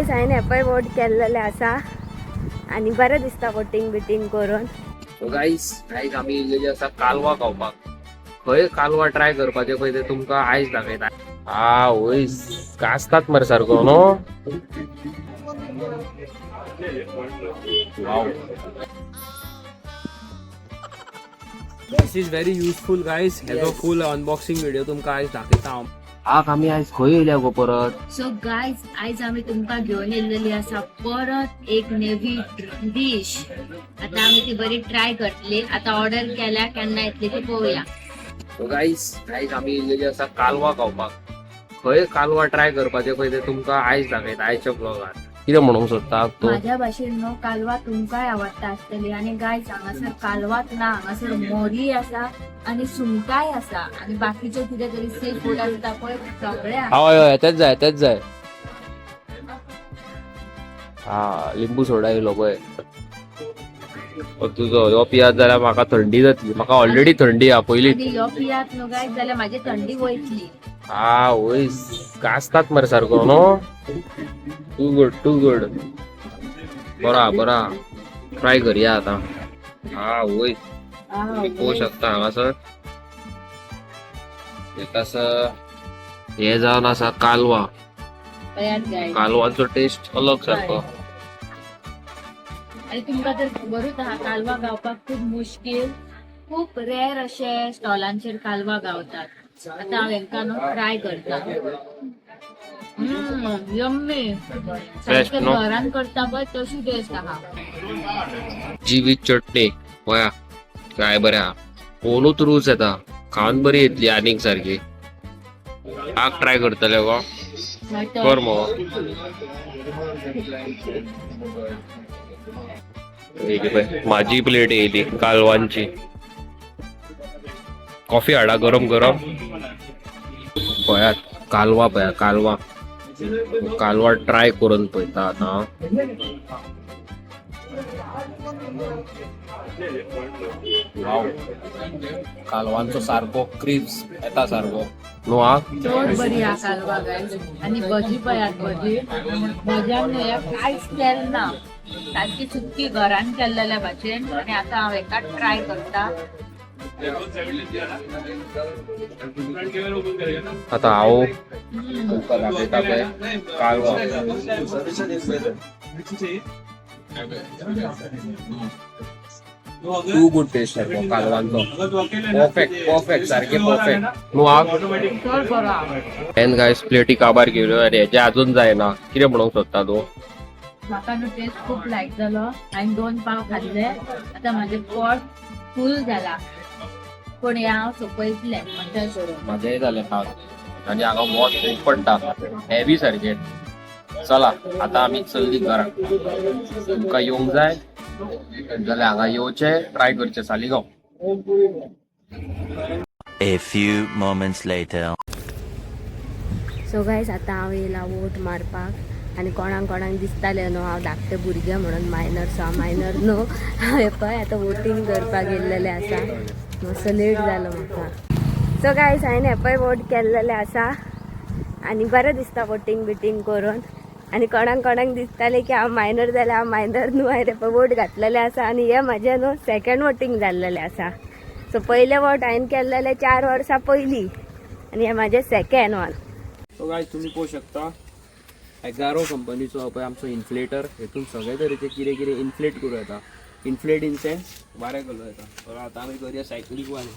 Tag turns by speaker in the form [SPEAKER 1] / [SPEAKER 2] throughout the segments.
[SPEAKER 1] Guys हांवें हेपय vote केल्लेले आसा आनी बरें दिसता वोटींग बिटींग करून.
[SPEAKER 2] सो गाईस, आयज आमी येयलेली आसा कालवा खावपाक. खंय कालवा ट्राय करपाचें खंय ते तुमकां आयज दाखयता. आ वय गाजतात मरे सारको न्हू. Wow,
[SPEAKER 3] this is very useful guys. हेजो फूल अनबॉक्सिंग व्हिडिओ तुमकां आयज दाखयता हांव.
[SPEAKER 2] आक आमी आयज खंय येयल्या गो परत?
[SPEAKER 4] सो गायज, आयज आमी तुमकां घेवन येयलेली आसा परत एक नवी डीश. आता आमी ती बरी ट्राय करतली. आता ऑर्डर केल्या, केन्ना येतली ती पळोवया.
[SPEAKER 2] सो गाईस, आयज आमी येयलेली आसा कालवा खावपाक. खंय कालवा ट्राय करपाचें खंय ते तुमकां आयज दाखयता आयच्या ब्लॉगान. कितें म्हणूंक सोदता तूं?
[SPEAKER 4] माझ्या भाशेन न्हू कालवा तुमकांय आवडटा आसतली. आनी गायज, हांगासर कालवाच ना, हांगासर मोरी आसा आनी सुंगटाय आसा आनी बाकीचे कितें तरी सी फूड आसता पळय, सगळें आसा.
[SPEAKER 2] हय हय, तेच जाय तेच जाय. हा, लिंबू सोडा येयलो पळय. हो तुजो हो पियात जाल्यार म्हाका थंडी जातली. म्हाका ऑलरेडी थंडी हा पयलीच.
[SPEAKER 4] आनी ह्यो पियात न्हू गायज जाल्यार म्हाजी थंडी वयतली.
[SPEAKER 2] हा वय गाजतात मरे सारको न्हू. Too good, too good. बरो हा, बरो हा. ट्राय करया आतां. हा वय, तुम्ही पळोवंक शकता हांगासर एक आसा, हे जावन आसा कालवा.
[SPEAKER 4] पळयात गायज.
[SPEAKER 2] कालवांचो टेस्ट अलग सारको.
[SPEAKER 4] आणि तुमकां तर खबरूच आहा, कालवा गावपाक खूब मुश्कील. खूब रेर अशे स्टॉलांचेर कालवा गावतात. आता हांव हेंका न्हू ट्राय करता. यम्मी. सारकें
[SPEAKER 2] न्हू?
[SPEAKER 4] घरान करता पळय तशी टेस्ट आहा.
[SPEAKER 2] जी विथ चटणी पळया काय बरें आहा. पळोवनूच रूच येता. खावन बरी येतली आनीक सारकी. आग ट्राय करतले गो? कर मगो. येयली पळय माझी प्लेट येयली कालवांची. कॉफी हाडा गरम गरम. पळयात कालवा, पळया कालवा. कालवा ट्राय करून पळयता आतां हांव. वाव, कालवांचो सारको क्रिप्स येता सारको न्हू हा.
[SPEAKER 4] चड बरी आहा कालवा गायज. आनी भजी पळयात, भजी. भज्यान न्हू ह्या कांयच तेल ना, सारकी सुकी घरान केल्लेल्या भाशेन. आनी आतां हांव हेका ट्राय करता.
[SPEAKER 2] आता हांव तुमकां दाखयता पळय कालवा. टू गुड टेस्ट सारको कालवांचो. परफेक्ट, परफेक्ट, सारके परफेक्ट न्हू हा.
[SPEAKER 4] चड बरो आहा.
[SPEAKER 2] एन गायस, प्लेटी काबार केल्यो आनी हेजे अजून जायना. कितें म्हणूंक सोदता तूं?
[SPEAKER 4] म्हाका न्हू टेस्ट खूब लायक जालो. हांवें दोन पाव खाल्ले, आतां म्हाजें पोट फूल जाला, पूण हें हांव सोंपयतलें म्हणटा सोडून.
[SPEAKER 2] म्हाजेंय जालें खावन आनी हांगा वोत खूब पडटा हेवी सारकें. चला, आतां आमी चल्ली घरा. तुमकां येवंक जाय जाल्यार हांगा येवचें, ट्राय करचें Saligao.
[SPEAKER 5] A few moments later.
[SPEAKER 1] So guys, आतां हांव येयला वोट मारपाक आनी कोणाक कोणाक दिसतालें न्हू हांव धाकटें भुरगें म्हणून मायनर. सो हांव मायनर न्हू. हांवें पळय आतां वोटींग करपाक येयल्लेलें आसा. मातसो लेट जालो म्हाका. सो गायज, हांवें हें पळय वोट केल्लेलें आसा आनी बरें दिसता वोटींग बिटींग करून. आनी कोणाक कोणाक दिसतालें की हांव मायनर जाल्यार हांव मायनर न्हू. हांवें पळय वोट घातलेलें आसा आनी हें म्हाजें न्हू सेकंड वोटींग जाल्लेलें आसा. सो पयलें वोट हांवें केल्लेलें 4 वर्सां पयलीं आनी हें म्हाजें सेकंड वन.
[SPEAKER 3] सो गायज, तुमी पळोवंक शकता एगारो कंपनीचो हो पळय आमचो इन्फ्लेटर. हेतून सगळे तरेचे कितें कितें इन्फ्लेट करूं येता. इन्फ्लेट इन सेन्स वारें घालूं येता. बरं, आतां आमी करुया सायकलीक वारें.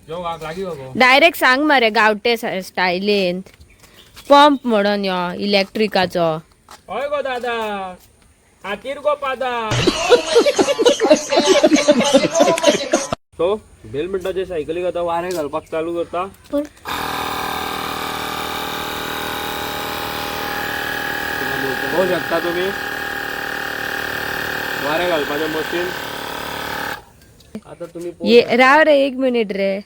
[SPEAKER 3] यो वाग लागीं गो.
[SPEAKER 1] डायरेक्ट सांग मरे गांवटे स्टायलीन, पंप म्हणून यो इलेक्ट्रिकाचो.
[SPEAKER 3] हय गो दादा, हातीर गो पादा. सो बेल मिनटाचे सायकलीक आतां वारें घालपाक चालू करता. पळोवंक शकता तुमी वारें घालपाचें मशीन. आतां तुमी पळोवंक
[SPEAKER 1] ये राव रे, एक मिनिट रे.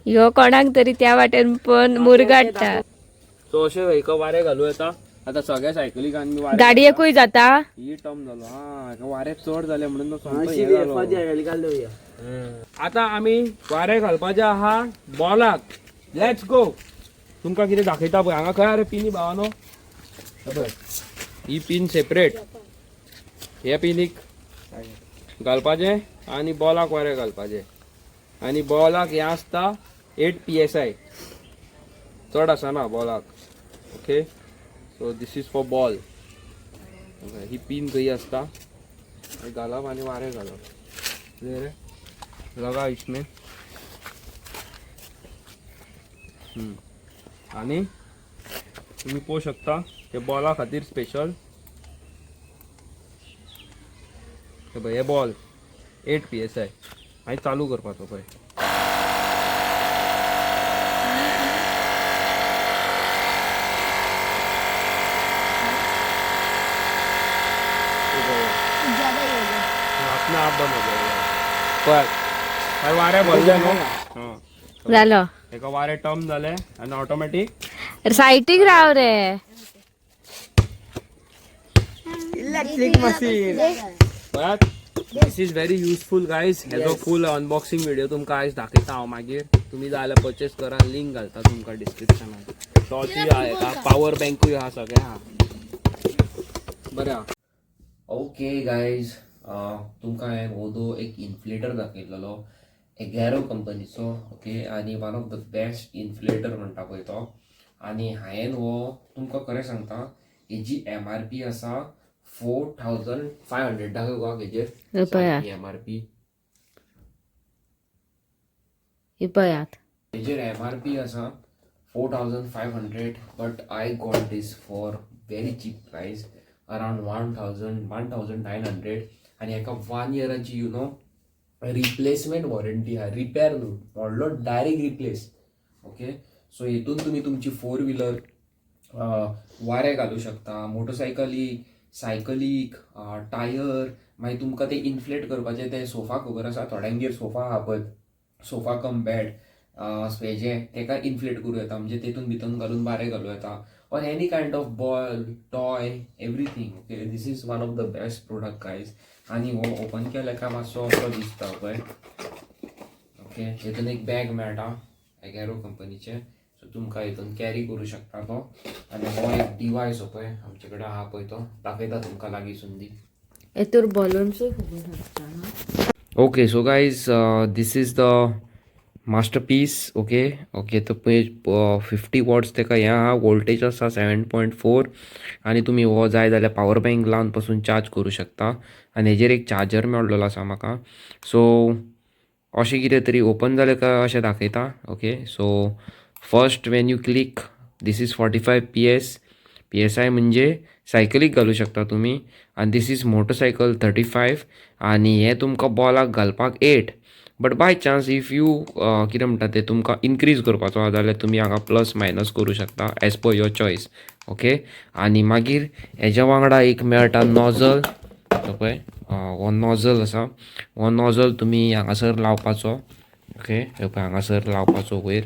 [SPEAKER 1] ह्यो कोणाक तरी त्या वाटेन पण मुरगाडटा.
[SPEAKER 3] सो अशें हेका वारें घालूं येता. आतां सगळ्या सायकलीक आमी वारें
[SPEAKER 1] गाडयेकूय जाता.
[SPEAKER 3] ही टर्म जालो हा, हेका वारें चड जालें म्हणून तो सोमतो हें जालो. आतां आमी वारें घालपाचें आहा बॉलाक. Let's go. तुमकां कितें दाखयता पळय. हांगा खंय रे पिनी भावानो? पळय. ही पिन सेपरेट, हे पिनीक घालपाचें आनी बॉलाक वारें घालपाचें. आनी बॉलाक हें आसता 8 PSI, चड आसना बॉलाक. Okay, so this is for ball. He pin खंय आसता घालप आनी वारें घालप. रे लगा इसमें. आनी तुमी पळोवंक शकता ते बॉला खातीर स्पेशल. हे पळय, हे बॉल 8 PSI. आनी चालू करपाचो पळय. अपने आप बंद हो जाएगा. पळय, मागीर वारें भरलें न्हू. हां,
[SPEAKER 1] जालो.
[SPEAKER 3] हेका वारें टर्म जालें आनी ऑटोमॅटीक.
[SPEAKER 1] सायटीक राव रे.
[SPEAKER 3] इलेक्ट्रीक मशीन पळयात. This is very useful guys. हेजो फूल अनबॉक्सिंग व्हिडिओ तुमकां आयज दाखयता हांव. मागीर तुमी जाय जाल्यार परचेस करा, लिंक घालता तुमकां डिस्क्रिप्शनान. टॉर्चूय आहा हेका, पावर बँकूय आहा, सगळें आहा, बरें आहा.
[SPEAKER 2] ओके गायज, तुमकां हांवें ओदो एक इन्फ्लेटर दाखयलेलो एगॅरो कंपनीचो. ओके, आनी one of the best inflator म्हणटा पळय तो. आनी हांवें हो तुमकां खरें सांगता, हेजी MRP आसा 4500. दाखय गो हेजेर.
[SPEAKER 1] हे पळयात.
[SPEAKER 2] MRP.
[SPEAKER 1] हे पळयात.
[SPEAKER 2] हेजेर MRP आसा 4500, but I got this for very cheap price, around 1000, 1900. आनी हेका 1 इयराची रिप्लेसमेंट वॉरंटी आहा. रिपेर न्हू, व्हडलो डायरेक्ट रिप्लेस. ओके, सो हितून तुमी तुमची फोर व्हिलर वारें घालूं शकता, मोटरसायकलीक, सायकलीक टायर. मागीर तुमकां ते इन्फ्लेट करपाचे ते सोफा खबर आसा थोड्यांगेर सोफा आहा पळय, सोफा कम बेड हेजें, तेका इन्फ्लेट करूं येता, म्हणजे तेतून भितर घालून वारें घालूं येता, or any kind of ball, toy, everything. Okay, this is one of the best product guys. आनी हो ओपन केले काय मातसो असो दिसता पळय. ओके, हेतून एक बॅग मेळटा एगॅरो कंपनीचें, सो तुमकां हितून कॅरी करूं शकता तो. आनी हो एक डिवायस हो पळय आमचे कडेन आहा पळय, तो दाखयता तुमकां लागींसून दी.
[SPEAKER 1] हेतूर बलून्सूय फुगूंक शकता न्हू.
[SPEAKER 2] Okay, so guys, this is the masterpiece. Okay, तर पळय 50 वॉट्स तेका हें आहा, वोल्टेज आसा 7.4. आनी तुमी हो जाय जाल्यार पावर बँक लावन पसून चार्ज करूं शकता. आनी हेजेर एक चार्जर मेळ्ळोलो आसा म्हाका. सो अशें कितें तरी ओपन जालें काय अशें दाखयता. Okay, so first when you click, this is 45 PSI, म्हणजे सायकलीक घालूं शकता तुमी. आनी this is motorcycle 35. आनी हें तुमकां बॉलाक घालपाक 8. But by chance if you कितें म्हणटा तें तुमकां इनक्रीज करपाचो आहा जाल्यार तुमी हांगा प्लस मायनस करूं शकता as per your choice. Okay, आनी मागीर हेज्या वांगडा एक मेळटा नॉझल. तो पळय, हो नॉझल आसा. हो नॉझल तुमी हांगासर लावपाचो. ओके, हे पळय, हांगासर लावपाचो वयर,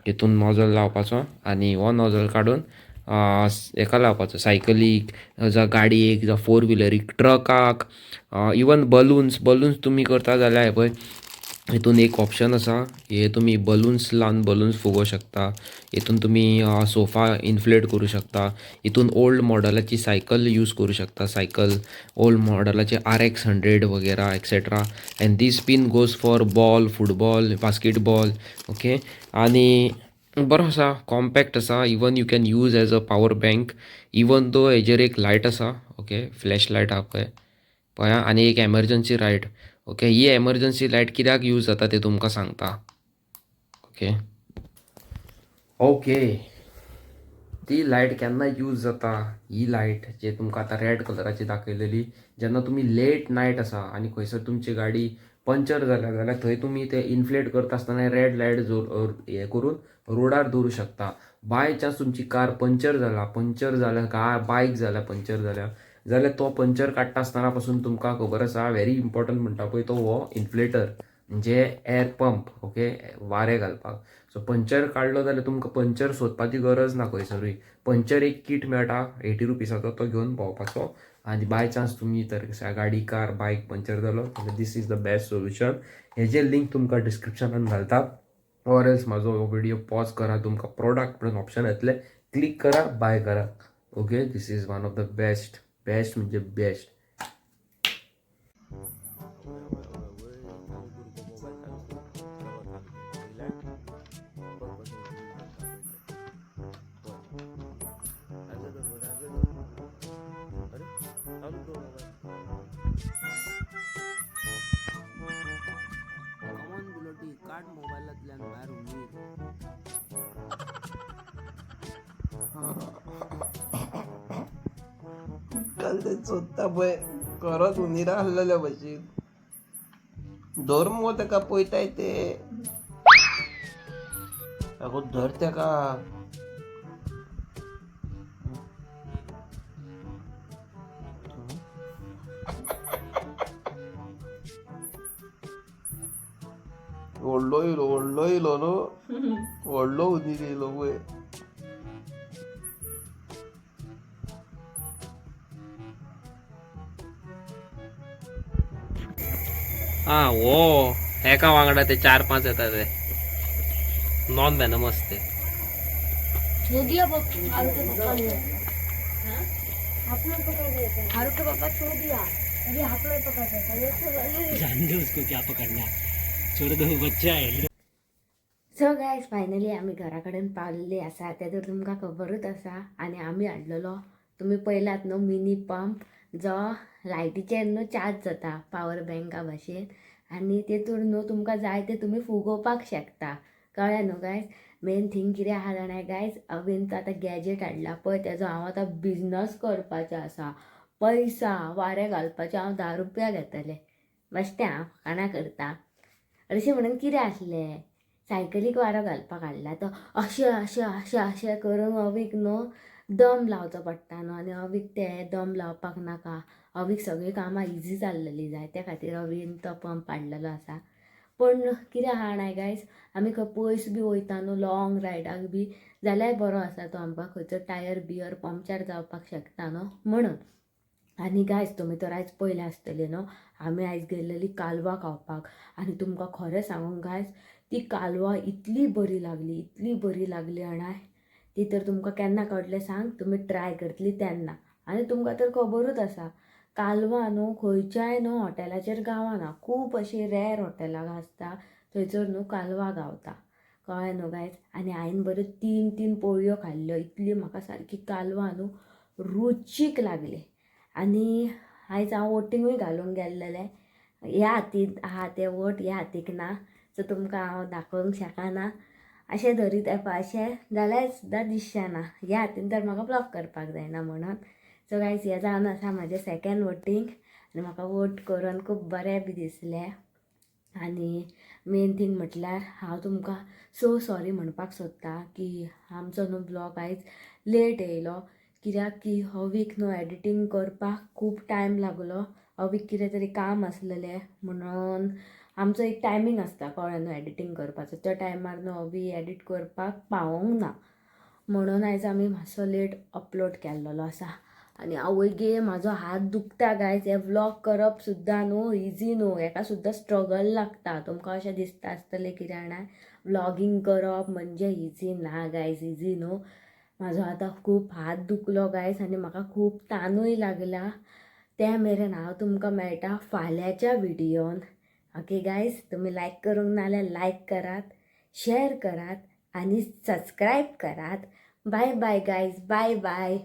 [SPEAKER 2] हितून नॉझल लावपाचो आनी हो नॉझल काडून हेका लावपाचो, सायकलीक जावं गाडयेक जावं फोर व्हिलरीक, ट्रकाक, इवन बलून्स. बलून्स तुमी करता जाल्यार हे पळय, हितून एक ऑप्शन आसा, हे तुमी बलून्स लावन बलून्स फुगोवंक शकता. हितून तुमी सोफा इन्फ्लेट करूं शकता. हितून ओल्ड मॉडलाची सायकल यूज करूं शकता, सायकल ओल्ड मॉडलाचे RX 100 वगैरा etcetera. And this pin goes for ball, football, basketball. Okay, आनी बरो आसा, कॉम्पॅक्ट आसा. Even you can use as a power bank, even though हेजेर एक लायट आसा. ओके, फ्लॅश लायट आहा पळय, पळया. आनी एक एमरजन्सी लायट. ओके, ही एमरजन्सी लायट कित्याक यूज जाता तें तुमकां सांगता. ओके ओके ती लायट केन्ना यूज जाता? ही लायट जे तुमकां आतां रेड कलराची दाखयलेली, जेन्ना तुमी लेट नायट आसा आनी खंयसर तुमची गाडी पंक्चर जाल्या जाल्यार थंय तुमी ते इन्फ्लेट करता आसतना रेड लायट जो हें करून रोडार दवरूं शकता. बाय चान्स तुमची कार पंक्चर जाला, पंक्चर जाल्या का बायक जाल्या, पंक्चर जाल्या जाल्यार तो पंक्चर काडटा आसतना पासून तुमकां खबर आसा, व्हेरी इम्पॉर्टंट म्हणटा पळय तो हो इन्फ्लेटर, म्हणजे एअर पंप. ओके, वारें घालपाक. सो पंक्चर काडलो जाल्यार तुमकां पंक्चर सोदपाची गरज ना खंयसरूय. पंक्चर एक कीट मेळटा 80 रुपिसाचो, तो घेवन भोंवपाचो. आनी बाय चान्स तुमी तर गाडी, कार, बायक पंक्चर जालो जाल्यार this is the best solution. हेजे लिंक तुमकां डिस्क्रिप्शनान घालता, ऑर एल्स म्हाजो हो व्हिडियो पॉज करा, तुमकां प्रोडक्ट म्हणून ऑप्शन येतलें, क्लिक करा, बाय करा. Okay, this is one of the best best म्हणजे बेस्ट.
[SPEAKER 3] काढ मोबाईलातल्यान भायर उंदीर.
[SPEAKER 6] काल ते सोदता पळय, खरोच हुंदीर आहलेल्या भशेन. धर मुगो तेका, पळयताय ते. आगो धर तेका. व्हडलो येयलो, व्हडलो येयलो न्हू, व्हडलो हुंदीर येयलो पळय.
[SPEAKER 2] हा हो, एका वांगडा ते चार पांच येता ते नॉन वेनमस ते.
[SPEAKER 1] छोड़ दिया हारू के पापा ने. हाथ में पकड़ लिया था हारू के पापा, छोड़ दिया. अभी हाथ में पकड़ रहा था ये तो.
[SPEAKER 7] जान दो उसको, क्या पकड़ना है, छोड़ दो, बच्चा है.
[SPEAKER 1] सो गायज, फायनली आमी घरा कडेन पावलेली आसा तें तर तुमकां खबरूच आसा. आनी आमी हाडलेलो, तुमी पळयलात न्हू, मिनी पंप जो लायटीचेर न्हू चार्ज जाता पावर बँका भाशेन आनी तेतूर न्हू तुमकां जाय ते तुमी फुगोवपाक शकता. कळ्ळें न्हू गायज? मेन थींग कितें आहा जाणा गायज, अवीन तो आतां गॅजेट हाडला पळय, तेजो हांव आतां बिजनस करपाचें आसा. पैसा वारें घालपाचें हांव 10 रुपया घेतलें. बेश्टें हांव फकाणां करता. अशें म्हणून कितें आसलें, सायकलीक वारो घालपाक हाडला तो अशें अशें अशें अशें करून अवीक न्हू दम लावचो पडटा न्हू. आनी अवीक ते दम लावपाक नाका, अवीक सगळीं कामां इजी जाल्लेली जाय. त्या खातीर अवीन तो पंप हाडलेलो आसा. पूण कितें आहा जाणा गायज, आमी खंय पयस बी वयता न्हू लॉंग रायडाक बी जाल्यार बरो आसा तो आमकां. खंयचो टायर बियर पंक्चर जावपाक शकता न्हू म्हणून. आनी गायज, तुमी तर आयज पयलें आसतलें न्हू, आमी आयज गेल्लेली कालवां खावपाक. आनी तुमकां खरें सांगूंक गायज, ती कालवां इतली बरी लागली, इतली बरी लागली जाणा. ती तर तुमकां केन्ना कळटलें सांग, तुमी ट्राय करतली तेन्ना. आनी तुमकां तर खबरूच आसा, कालवां न्हू खंयच्याय न्हू हॉटेलाचेर गावना. खूब अशीं रेर हॉटेलां आसता, थंयसर न्हू कालवां गावता. कळ्ळें न्हू गायज? आनी हांवें बऱ्यो तीन तीन पोळयो खाल्ल्यो, इतली म्हाका सारकी कालवां न्हू रुचीक लागली. आनी आयज हांव वोटिंगूय घालूंक गेल्लेलें. ह्या हातीन आहा तें वोट, ह्या हातीक ना. सो तुमकां हांव दाखोवंक शकना. अशें धरीत येवपा अशें जाल्यार सुद्दां दिसचें ना. ह्या हातीन तर म्हाका ब्लॉक करपाक जायना म्हणून. सो गायज, हें जावन आसा म्हाजें सेकेंड वोटींग आनी म्हाका वोट करून खूब बरें बी दिसलें. आनी मेन थींग म्हटल्यार हांव तुमकां सो सॉरी म्हणपाक सोदता की आमचो न्हू ब्लॉग आयज लेट येयलो, कित्याक की हो वीक न्हू एडिटींग करपाक खूब टायम लागलो. हो वीक कितें तरी काम आसलेलें म्हणून. आमचो एक टायमींग आसता, कळ्ळें न्हू, एडिटींग करपाचो. त्या टायमार न्हू अवी एडिट करपाक पावोंक ना म्हणून आयज आमी मातसो लेट अपलोड केल्लेलो आसा. आनी आवय गे, म्हाजो हात दुखता गायज. हे व्लॉग करप सुद्दां न्हू इजी न्हू, हेका सुद्दां स्ट्रगल लागता. तुमकां अशें दिसता आसतलें कितें जाणा, व्लॉगींग करप म्हणजे इजी ना गायज, इजी न्हू. म्हाजो आतां खूब हात दुखलो गायज आनी म्हाका खूब तानूय लागला. त्या मेरेन हांव तुमकां मेळटा फाल्यांच्या व्हिडियोन. ओके गायज, तुमी लायक करूंक ना जाल्यार लायक करात, शेअर करात आनी सबस्क्रायब करात. Bye bye guys, bye bye.